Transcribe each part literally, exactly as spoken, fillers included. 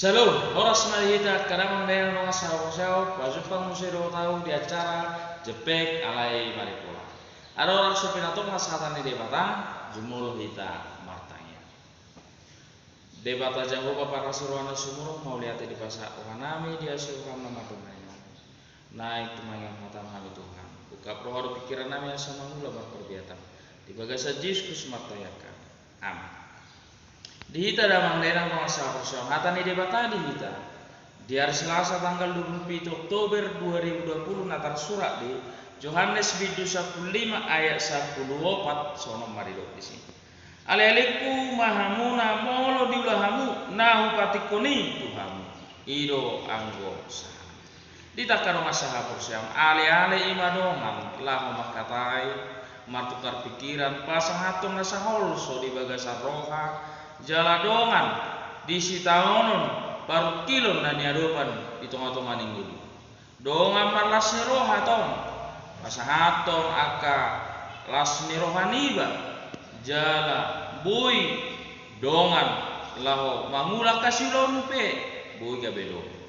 Salam, horas ma di hita angka damang dainang dongan sahaporseaon, pajumpang muse dohot ahu di acara Jempek Alai Maripola. Adong rap so pinatongkas hata ni Debata, jumolo hita martangiang. Debata Jahowa parasi roha na sumurung, mauliate dipasahat rohanami di asi roham na mardongan i. Naeng tumangihon hatam hami Tuhan. Ungkap roha dohot pingkirannami asa mangula marparbuatan. Di bagasan Jesus Kristus martangiang hami. Amin. Di hita damang dainang dongan sahaporseaon, hata ni Debata di hita di ari Selasa tanggal dua puluh pitu Oktober dua ribu dua puluh na tarsurat di Johannes bindu sampulu lima ayat sampulu opat, songon on ma didok disi. Alealengku ma hamu na molo diula hamu na hupatikkon i tu hamu, i do anggo sahat. Di hita angka dongan sahaporseaon, aleale i ma dongan laho mangkatai, martukar pingkiran, pasahathon na saholso di bagasan roha, jala dongan di sitaonon parungkilon na niadopan di tongatonga ni ngolu. Dongan marlas ni roha tong, pasahathon angka las ni roha niba, jala boi dongan laho mangula angka siulaon pe, boi gabe dongan.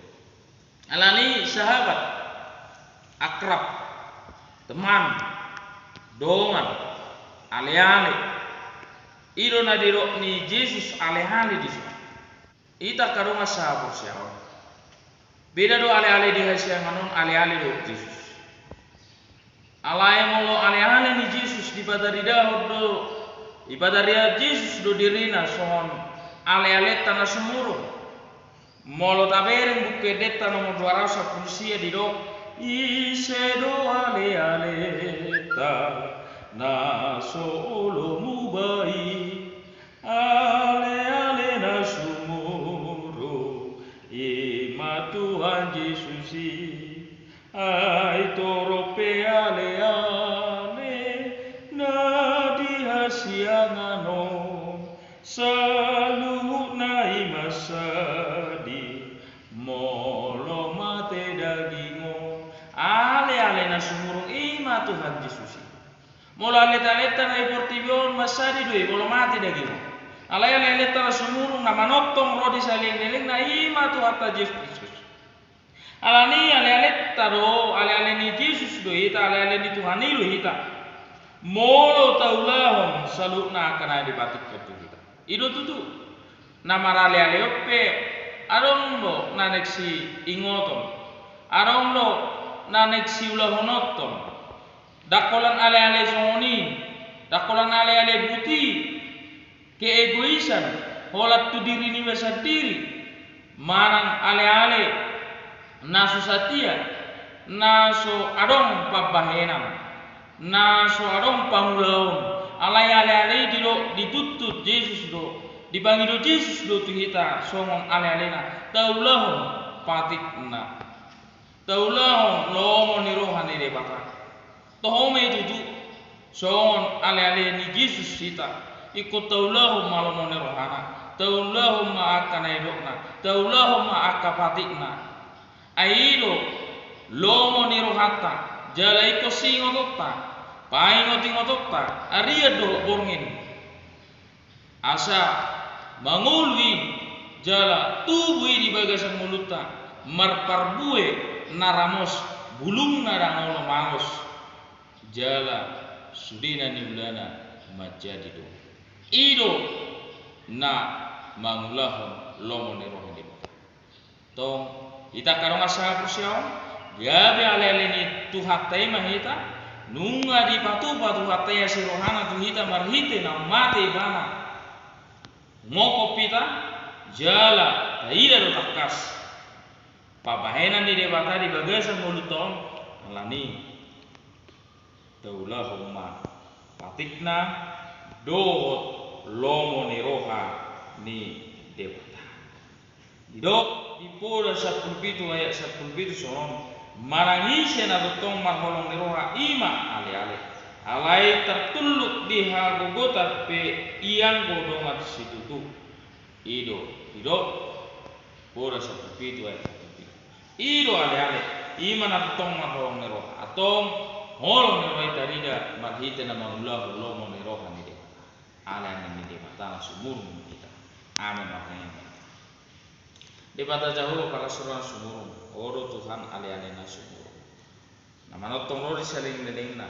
Alani sahabat, akrab, teman, dongan, aleale. I do na didok ni Jesus aleale disi. Hita angka dongan sahaporseaon, beda do aleale di hasiangan on aleale dohot Jesus. Alai molo aleale ni Jesus dipataridahon do, dipataridahon Jesus do dirina songon alealenta na sumurung. Molo tabereng Buku Endenta nomor dua ratus sampulu sia didok, ise do alealenta na so olo muba i? Aleale na sumurung i ma Tuhan Jesus i. Ai torop pe aleale na di hasiangan on, saluhutna i ma sadi molo mate daging on. Aleale na sumurung i ma Tuhan Jesus i. Molo alealenta na di portibi on ma sadi do i molo mate daging on. Alai alealenta na sumurung na manongtong ro di salelenglelengna i ma Tuhanta Jesus Kristus. Alani alealenta do, aleale ni Jesus do hita, aleale ni Tuhan i do hita. Molo taulahon saluhutna angka na dipatikkon tu hita. I do tutu, na maraleale on pe adong do na naeng siingoton, adong do na naeng siulahononton. Ndang holan aleale songon i, ndang holan aleale buti, keegoisan, holan tu diri niba sandiri, manang aleale na so satia, na so adong pambahenan, na so adong pangulaon. Alai aleale i didok, dituntut Jesus do, dipangido Jesus do tu hita songon alealena, taulahon patikna. Taulahon lomo ni roha ni Debata. Toho ma i tutu, songon aleale ni Jesus hita, ingkon taulahon ma lomo ni rohana, taulahon ma angka na nidokna, taulahon ma angka patikna. Ai i do lomo ni rohanta, jala ingkon siingotonta, paingotingotonta, arian dohot borngin. Asa mangolu i jala tubu i di bagasan ngolunta, marparbue na ramos, bulungna ndang olo malos, jala sudena niulana manjadi dongan. I do na mangulahon lomo ni roha ni Debata. Tong, hita angka dongan sahaporseaon, gabe aleale ni Tuhanta i ma hita, nunga dipatupa Tuhanta i asi rohana tu hita marhite na mate ibana. Mongkop hita, jala taida do tangkas pambahenan ni Debata di bagasan ngolunta on, alani taulahon ma patikna dohot lomo ni roha ni Debata. Didok di Poda sampulu pitu ayat sampulu pitu songon on, manang ise na tongtong marholong ni roha i ma aleale. Alai tartulluk di hagogotan pe i anggo dongan situtu. I do, didok Poda sampulu pitu ayat sampulu pitu. I do aleale, i ma na tongtong marholong ni roha. Antong holong ni roha i tarida marhite na mangulahon lomo ni roha ni Debata. Aleale ni Debata na sumurung ma hita. Amen. Martangiang ma hita. Debata Jahowa, parasi roha na sumurung, Ho do Tuhan aleale na sumurung, na manongtong ro di saleleng ni lelengna,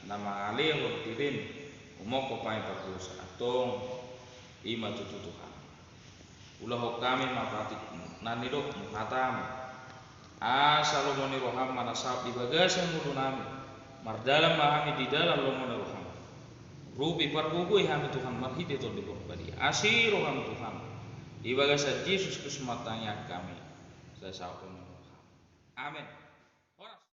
na mangalehon dirim, humophop hami pardosa. Antong i ma tutu Tuhan. Ulahon hami ma patik na nidokmu, hatamu. Asa lomo ni roham ma na saut di bagasan ngolunami. Mardalan ma hami di dalan lomo ni roham. Urupi, pargogoi hami Tuhan marhite Tondi Porbadia. Asi roham Tuhan. Di bagasan Jesus Kristus martangiang hami. Sai saut lomo ni roham. Amen.